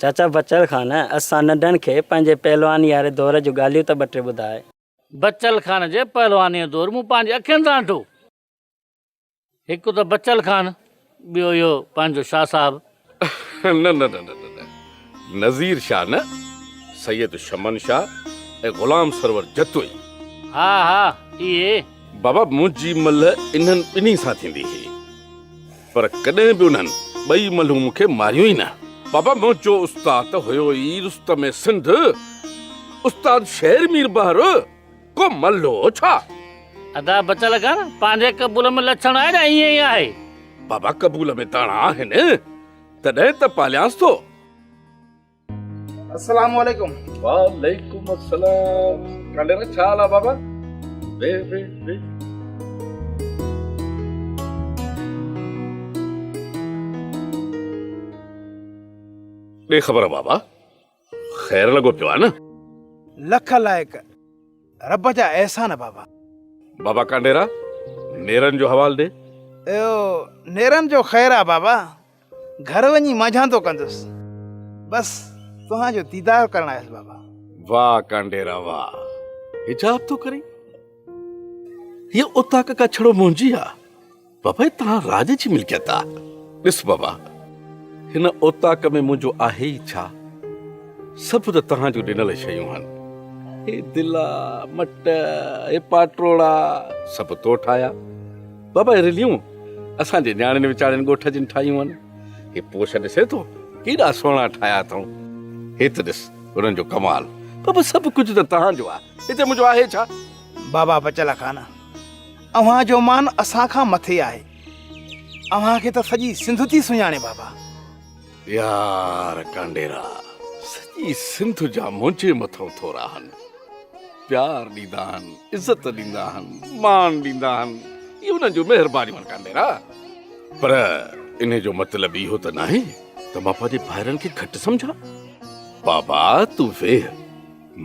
چاچا بچل خان، اسان ننڍن کي پنهنجي پهلواني واري دور جون ڳالهيون ته ٻه ٽي ٻڌاء. بچل خان جي پهلوانيء جو دور مون پنهنجي اکين سان ڏٺو. هڪ ته بچل خان، ٻيو اهو پنهنجو شاهه صاحب. نه نه نه نه نه نذير شاهه نه، سيد شمن شاهه ۽ غلام سرور جتوئي. ها ها اهي. بابا منهنجي ملهه انهن ٻنهي سان ٿيندي هئي. پر ڪڏهن به انهن ٻئي ملهون مون کي ماريون ئي نه. بابا منهنجو استاد ته هيو ئي رستم سنڌ، استاد شير مير بحر، ڪو ملهه هو ڇا؟ ادا بچل خان، پنهنجي قبول ۾ لڇڻ آهي يا ائين ئي آهي؟ بابا قبول ۾ داڻا آهن، تڏهن ته پاليانس ٿو. السلام عليڪم. وعليڪم السلام ڪاليرا ڇا حال آ بابا ويھ ويھ ويھ. ڏي خبر بابا خير لڳو پيو آ نه. لک لائق رب جا احسان بابا. بابا ڪانڊيرا نيرن جو حوال ڏي. اهو نيرن جو خير آ بابا. گهر وڃي مانجهاندو ڪندس. بس توهان جو ديدار ڪرڻ آيس بابا. واهه ڪانڊيرا واهه. حجاب ٿو ڪرين. هيء اوطاق ڪا ڇڙو منهنجي آ. بابا هي توهان راڄ جي ملڪيت آ. ڏس بابا هن اوطاق ۾ منهنجو آهي ئي ڇا؟ سڀ ته توهان جون ڏنل شيون آهن. هي دلا، مٽ، هي پاٽروڙا سڀ تو ٺاهيا. بابا هي رليون اسان جي نياڻين ويچارين ڳوٺ جن ٺاهيون آهن. هي پوش ڏسين ٿو ڪيڏا سهڻا ٺاهيا اٿئون. هي ته ڏس انهن جو ڪمال. بابا سڀ ڪجهه ته توهان جو آهي. هتي منهنجو آهي ڇا؟ بابا بچل خان اوهان جو مان اسان کان مٿي آهي. اوهان کي ته سڄي سنڌ ٿي سڃاڻي بابا. يار ڪانڊيرا سڄي سنڌ جا منهنجي مٿئون ٿورا آهن. پيار ڏيندا آهن، عزت ڏيندا آهن، مان ڏيندا آهن. اهي انهن جون مهربانيون آهن ڪانڊيرا. پر انهي جو مطلب اهو ته ناهي ته مان پنهنجي ڀائرن کي گهٽ سمجهان. بابا تون ويهه،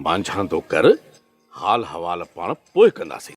مانجهاندو ڪر، حال حوال پاڻ پوء ڪنداسين.